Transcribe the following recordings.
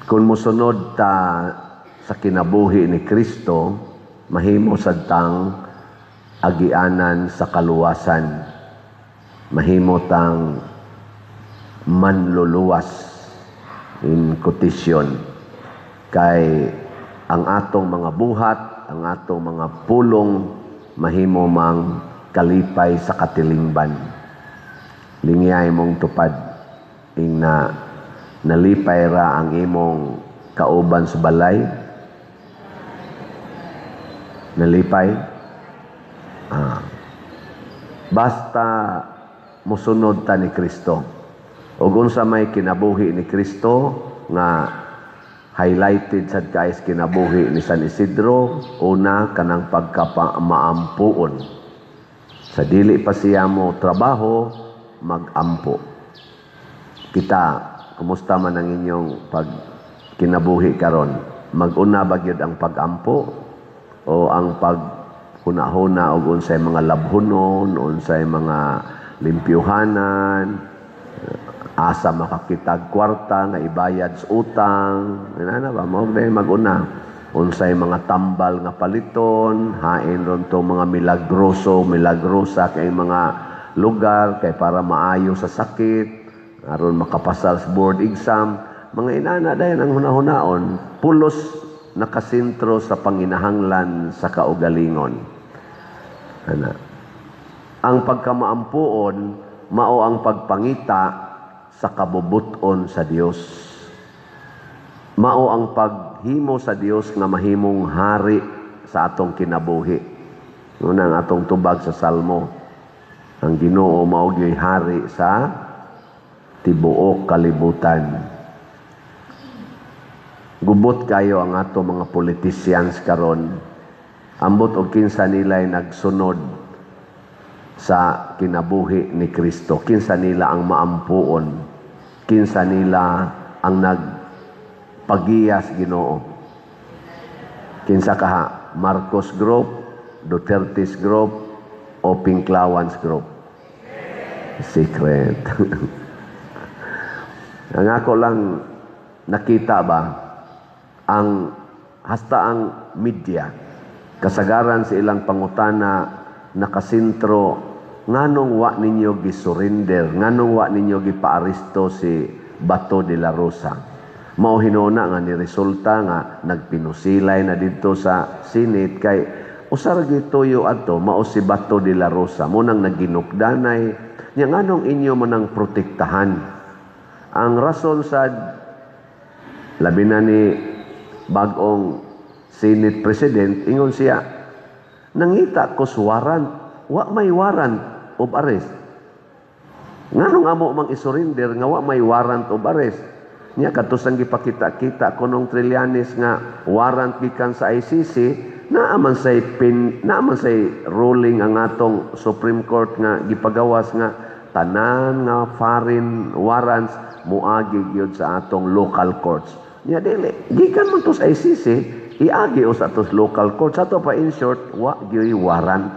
Kung mosunod ta sa kinabuhi ni Kristo, mahimo sad tang agianan sa kaluwasan. Mahimo tang manluluwas, in quotation. Kay ang atong mga buhat, ang atong mga pulong, mahimo mang kalipay sa katilingban. Lingyay mong tupad ing na nalipay ra ang imong kauban sa balay. Nalipay? Ah. Basta musunod ta ni Kristo. Ug unsa may kinabuhi ni Kristo nga highlighted sad kay kinabuhi ni San Isidro? Una, kanang pagkamaampuon. Sa dili pa siya mo trabaho, magampo. Kita, kumusta man ang inyong pag kinabuhi karon? Mag-una ba gyud ang pagampo o ang paghuna-huna og unsay mga labhunon, unsay mga limpyuhanan, asa makakitag kwarta nga ibayad sa utang, ana ba mao gyud mag-una? Unsay mga tambal nga paliton, hain ron to mga milagroso, milagrosa kay mga lugar kay para maayo sa sakit, aron makapasar sa board exam, mga inana dayon ang hunahunaon, pulos nakasentro sa panginahanglan sa kaugalingon. Ana. Ang pagkamaampuon mao ang pagpangita sa kabubuton sa Dios. Mao ang paghimo sa Dios nga mahimong hari sa atong kinabuhi. Una ang atong tubag sa Salmo. Ang Ginoo mao gyuy hari sa tibuok kalibutan. Gubot kayo ang ato mga politicians karon. Ambot og kinsa nila nagsunod sa kinabuhi ni Kristo. Kinsa nila ang maampuon. Kinsa nila ang nagpagiyas Ginoo. Kinsa kaha? Marcos Group, Duterte's Group, o Pinklawans Group? Secret. Ang ako lang nakita ba, ang hasta ang media, kasagaran sa ilang pangutana nakasentro, nganong wa ninyo gisurrender, nganong wa ninyo gipaaresto si Bato de la Rosa? Mao hinuna nga ni resulta nga nagpinusilay na didto sa Senate kay usa ra gyud tuyo adto, mao si Bato de la Rosa. Mo nang naginukdanay nya, nganong inyo man ang protektahan? Ang rason sad, labi na ni bag-ong Senate President, ingon siya, "Nangita ko sa warrant, wa may warrant of arrest. Nganong amo mang isurrender nga wa may warrant of arrest?" Nya kadto sang gipakita-kita kunong Trillanes nga warrant gikan sa ICC, naa man say pin, naa man say ruling ang atong Supreme Court nga gipagawas nga tanan nga foreign warrants muagi gyud sa atong local courts. Nya dili gikan man to sa ICC, iagi o sa atos local courts. Ato pa, in short, wa gyud warrant.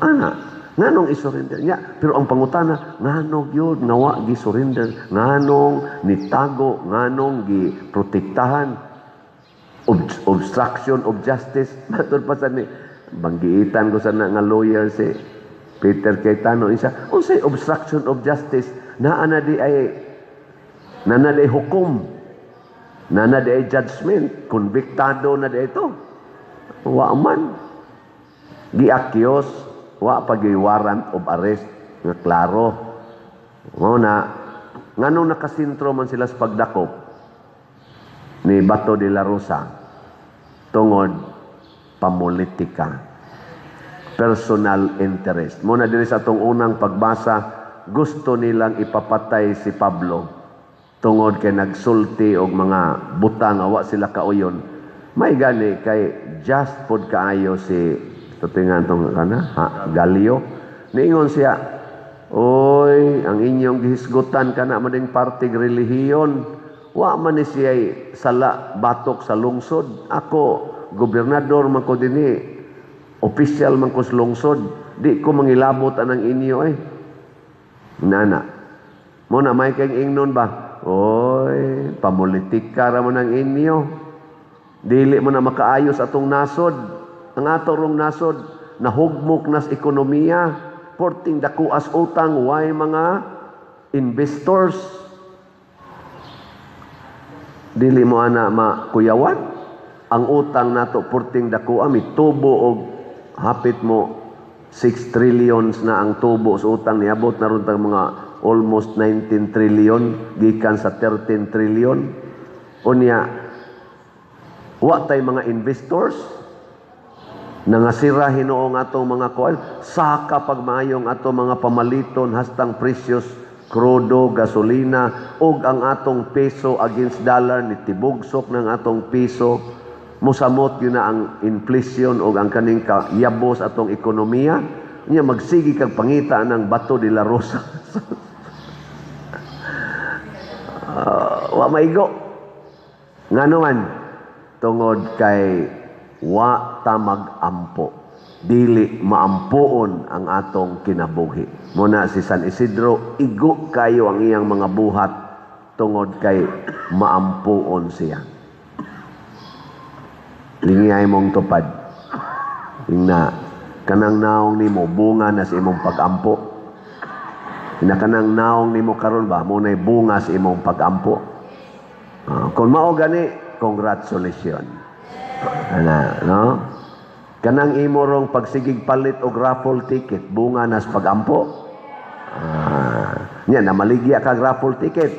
Ana, nganong isurrender nya? Pero ang pangutana, ngano gyud nga wa gi-surrender, nganong nitago, nganong giprotektahan? Obstruction of justice. Matud pa sa ni banggiitan ko sa na nga lawyer si Peter Cayetano isa, unsay obstruction of justice? Naa na di ay, naa na di hukom, naa na di ay judgment, konbiktado na di ito. Wa man gi-accuse, wa pa gyud warrant of arrest nga klaro. Mao na nganong nakasentro man sila sa pagdakop ni Bato de la Rosa? Tungod pamulitika, personal interest. Mo na diri sa atong unang pagbasa, gusto nilang ipapatay si Pablo tungod kay nagsulti og mga butang nga wa sila kauyon. May gani kay just pod kaayo si tutingan tong kana ha, Galio. Niingon siya, "Oy, ang inyong gihisgutan kana man partig relihiyon. Wa man ni siya sala batok sa lungsod. Ako, gobernador man ko dinhi, opisyal man ko sa lungsod. Di ko mangilabot anang inyo eh." Nana. Mo na may kay ingnon ba? Oy, pamulitika ra man ang inyo. Dili mo na makaayos atong nasod. Ang ato rong nasod, nahugmok nas ekonomiya, porting dakuas utang, way mga investors. Dili mo ana makuyawan. Ang utang nato porting dakoa, mitubo og hapit mo 6 trillions na ang tubo sa utang, niabot na ron tag mga almost 19 trillion gikan sa 13 trillion. Unya wa tay mga investors, nangasira hinuong atong mga kuan, saka pagmaayong atong mga pamaliton, hastang presyos krudo, gasolina ug ang atong peso against dollar ni tibugsok ng atong piso. Musamot yun na ang inflation o ang kaning kayabos atong ekonomiya. Nya magsigi kag pangita ng Bato de la Rosa. Wa maigo. Ngano man? Tungod kay wa ta mag-ampo. Dili maampoon ang atong kinabuhi. Muna si San Isidro, igo kayo ang iyang mga buhat tungod kay maampoon siya. Lingiyay mong tupad. Ingna, kanang naong nimo bunga na sa imong pag-ampo. Ina kanang naong nimo karon ba mo nay bunga sa imong pag-ampo. Kung mao gani, congratulations. Ana, no? Kanang imo rong pagsigig palit og raffle ticket, bunga na sa pag-ampo. Nya namaligya kag raffle ticket.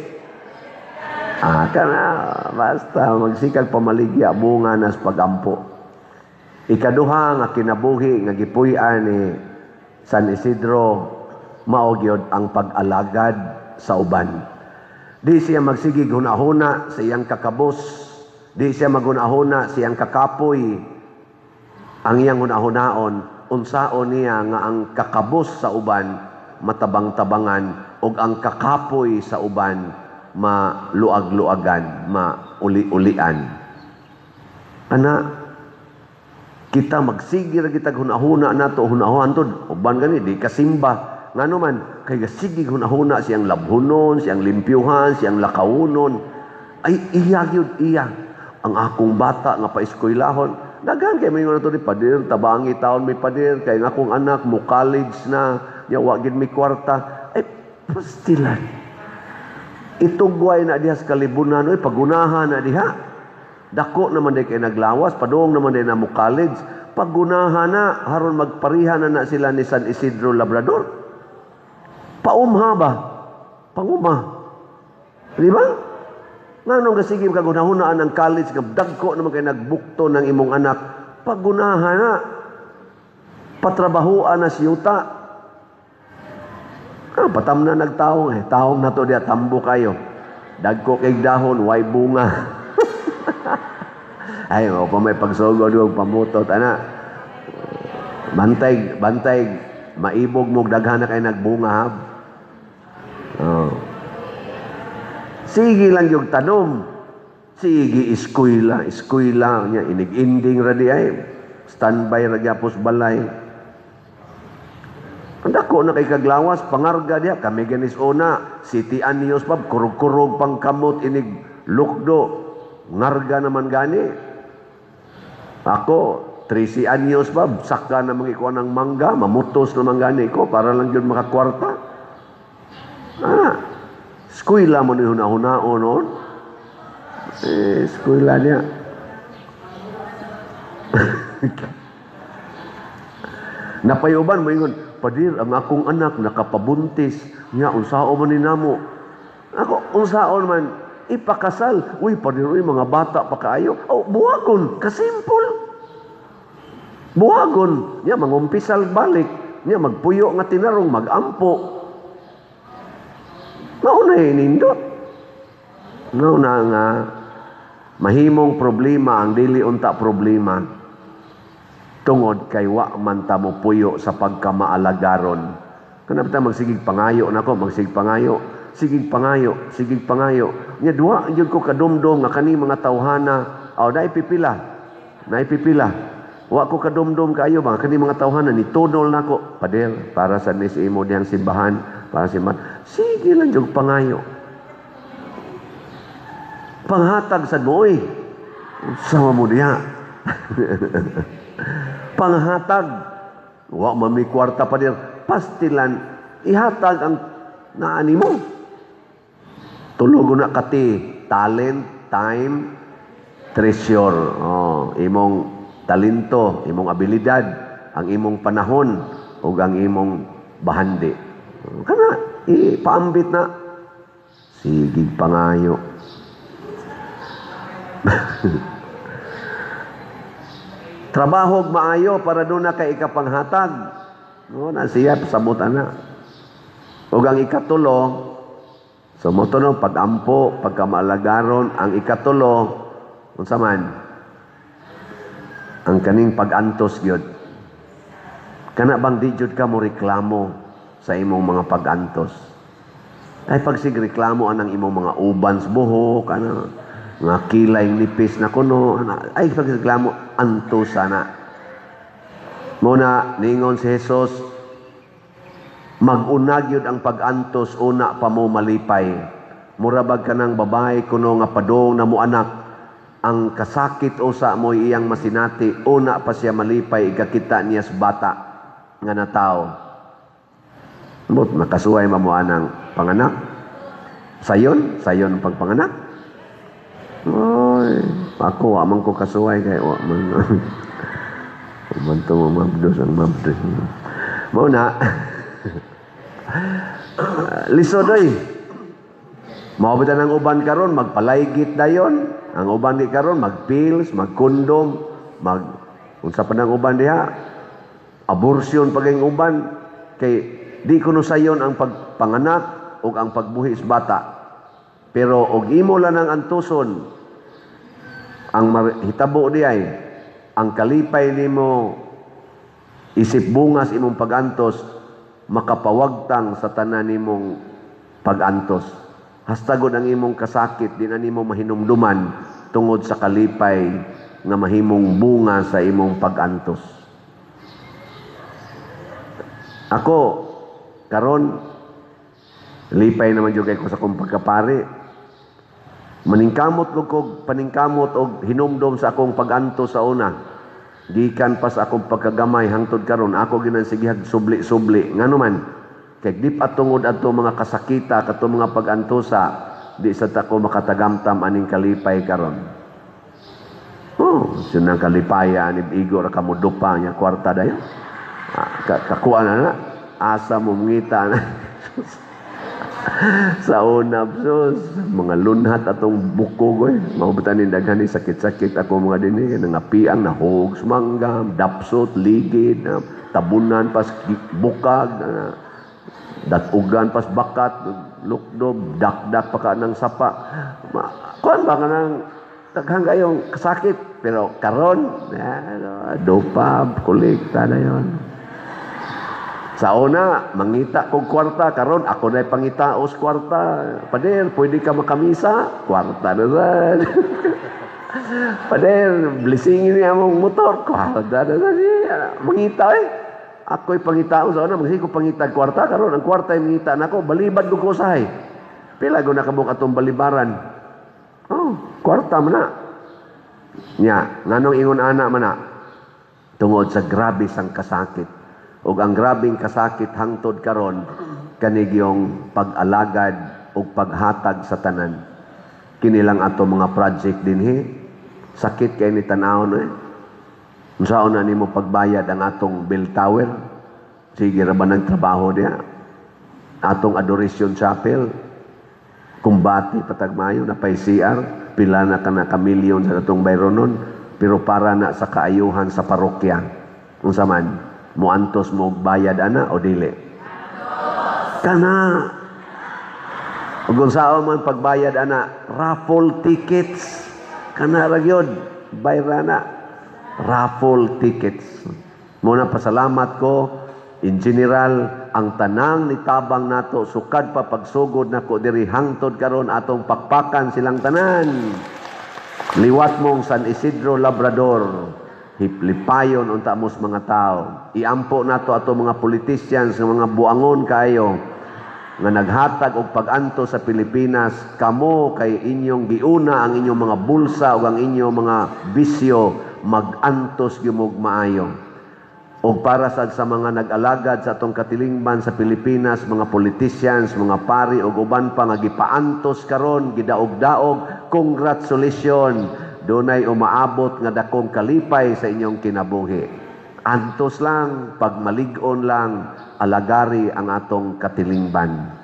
Kana basta magsikag pamaligya, bunga na sa pag-ampo. Ikaduha nga kinabuhi nga gipuy-an ni San Isidro mao gyud ang pag-alagad sa uban. Di siya magsigig hunahuna sa iyang kakabos, di siya maghunahuna sa iyang kakapoy. Ang iyang hunahunaon, unsaon niya nga ang kakabos sa uban matabang-tabangan ug ang kakapoy sa uban maluag-luagan, mauli-ulian. Ana, kita magsige ra kitag hunahuna nato, hunahunan tod uban gani di kasimba. Ngano man kay gasige hunahuna siyang labhunon, siyang limpyuhan, siyang lakawunon. Ay iya gyud iya ang akong bata nga paeskwelahon. Daghan kay moingon nato ni pader, tabangi taon may pader kay ang akong anak mo college na, nya wa gid mi kwarta. Ay pastilan. Itugway na diha sa kalibunan, oy pagunahan na diha. Dako naman day kay naglawas, padung naman day na mo college. Pagunahan na, haron magpariha na na sila ni San Isidro Labrador. Paumha ba? Panguma. Di ba? Nganong gasige kagunahunaan ang college, nga dagko naman kay nagbukto ng imong anak. Pagunahan na. Patrabahuan na siyuta. Patam na nagtaong eh. Taong na to diya, tambo kayo. Dagko kay dahon, way bunga. Ay, o pa may pagsugod og pamutot ana. Bantay, bantay, maibog mo daghan na kay nagbunga ha. Oh. Sige lang yung tanom. Sige eskwela, eskwela nya inig-ending ra di ay. Standby ra gyapos balay. Ang dako na kay kaglawas, pangarga diha kami ganis una, City Anyos pa kurog-kurog pang kamot inig lukdo. Ngarga naman gani. Ako, 13 anyos pa, saka na mga ng mangga, mamutos naman gani ko para lang yun makakwarta. Eskwela mo ni huna-hunaon noon. Eh, eskwela niya. Napayuban mo ingon, padir, ang akong anak nakapabuntis, niya, unsao man ni namo. Ako, unsaon man, ipakasal. Uy, padir, uy, mga bata pa kaayo. Oh, buhagon, kasimpol. Buhagon, niya, mangumpisal balik. Niya, magpuyo nga tinarong, magampo. Mauna nindot. Mauna nga, mahimong problema, ang dili unta problema. Tungod kay wa man ta mo puyo sa pagkamaalagaron. Kanang ta magsigig pangayo nako, magsigig pangayo, sigig pangayo, sigig pangayo. Nya duwa gyud ko kadumdum nga kani mga tawhana, aw naipipila. Naipipila. Wa ko kadumdum kaayo ba kani mga tawhana ni tunol nako, pader para sa ni imo diyang simbahan, para simbahan. Sige lang jud pangayo. Panghatag sad mo oy. Unsa man mo diha? Panghatag. Wa man may kwarta, pader. Pastilan, ihatag ang naani mo. Tulo na ka-T: talent, time, treasure. Oh, imong talento, imong abilidad, ang imong panahon, ug ang imong bahandi. Kana, ipaambit na. Sige, pangayo. Trabaho maayo para duna kay ikapanghatag. No, na siya pasabot ana. Ug ang ikatulo, so mo to no, pag-ampo, pagkamaalagaron, ang ikatulo unsa man? Ang kaning pag-antos gyud. Kana bang di jud ka mo reklamo sa imong mga pag-antos? Ay pagsig reklamo anang imong mga ubans buhok, ana mga kilay nipis na kuno, ana, ay pagreklamo antos sana. Muna ningon si Jesus, mag-una gyud ang pag-antos una pa mo malipay. Mura bag kanang babae kuno nga padong na mo anak, ang kasakit usa mo iyang masinati, una pa siya malipay ikakita niya sa bata nga natawo. But nakasuway mo anang panganak. Sayon, sayon ang pagpanganak. Oy, ako wa man ko kasuway kay wa man. Man to mabdos ang mabdos. Mao na. Lisod oy. Mao ba ang uban karon magpalaygit dayon? Ang uban di karon magpills, magkondom, mag unsa pa nang uban diha? Abortion pag uban kay di kuno sayon ang pagpanganak ug ang pagbuhi sa bata. Pero og imo lang ang antuson, ang hitabo di ay ang kalipay nimo isip bungas imong pagantos makapawagtang sa tanan nimong pagantos. Hastagod ang imong kasakit di na nimo mahinumduman tungod sa kalipay nga mahimong bunga sa imong pagantos. Ako karon lipay naman jud kay ko sa akong pagkapari. Maningkamot ko kog paningkamot og hinumdom sa akong pagantos sa una. Gikan pa sa akong pagkagamay hangtod karon ako ginansigihag subli-subli. Ngano man? Kay di pa tungod adto mga kasakita kato mga pagantosa, di sa ta ko makatagamtam aning kalipay karon. Oh, sinang kalipaya ani igo ra kamo dupa nya kwarta dayon. Kakuha na na asa mo mangita na. Sa una, sus, mga lunhat atong buko goy. Mao ni daghan ni sakit-sakit ako mga dinhi nangapiang nahog manggam, dapsot, ligid, tabunan pas bukag, datugan pas bakat, lukdob, dakdak pa ka ng sapa. Kuan ba ka ng daghang kayong kasakit pero karon dopa kolekta na yon. Sa una, mangita kog kwarta, karon ako na pangitaos kwarta. Pader, pwede ka makamisa? Kwarta na sad. Pader, blessingin niya mong motor. Kwarta na sad. Mangita eh. Ako'y pangitaos sa una, magsige ko pangita kwarta, karon ang kwarta ay mangita nako, balibad ko usahay. Pila ko nakabuk atong balibaran. Oh, kwarta man na. Nya, nganong ingon ana man na? Tungod sa grabe sang kasakit. Ug ang grabing kasakit hangtod karon kanigyong pag-alagad ug paghatag sa tanan. Kini lang ato mga project dinhi. Sakit kay ni tan-awon eh. Unsaon na nimo pagbayad ang atong bell tower? Sige ra ba nagtrabaho diha? Atong Adoration Chapel, kumbati patagmayo na pay CR, pila na ka na ka milyon sa atong bayronon, pero para na sa kaayuhan sa parokya. Unsa man? Muantos mo bayad ana o dili? Kana. Ug unsaon man pagbayad ana, raffle tickets. Kana ra gyud, bayra na. Raffle tickets. Muna pasalamat ko in general ang tanang nitabang nato sukad pa pagsugod nako diri hangtod karon, atong pakpakan silang tanan. Liwat mong San Isidro Labrador, lipayon unta mos mga tao. Iampo nato ato mga politicians nga mga buangon kayo. Nga naghatag og pag-antos sa Pilipinas, kamo kay inyong giuna ang inyong mga bulsa ug ang inyong mga bisyo, mag-antos gyud mog maayo. Og para sad sa mga nag-alagad sa atong katilingban sa Pilipinas, mga politicians, mga pari ug uban pa nga gipaantos karon, gidaog-daog, congratulations. Dunay umaabot nga dakong kalipay sa inyong kinabuhi. Antos lang, pagmalig-on lang, alagari ang atong katilingban.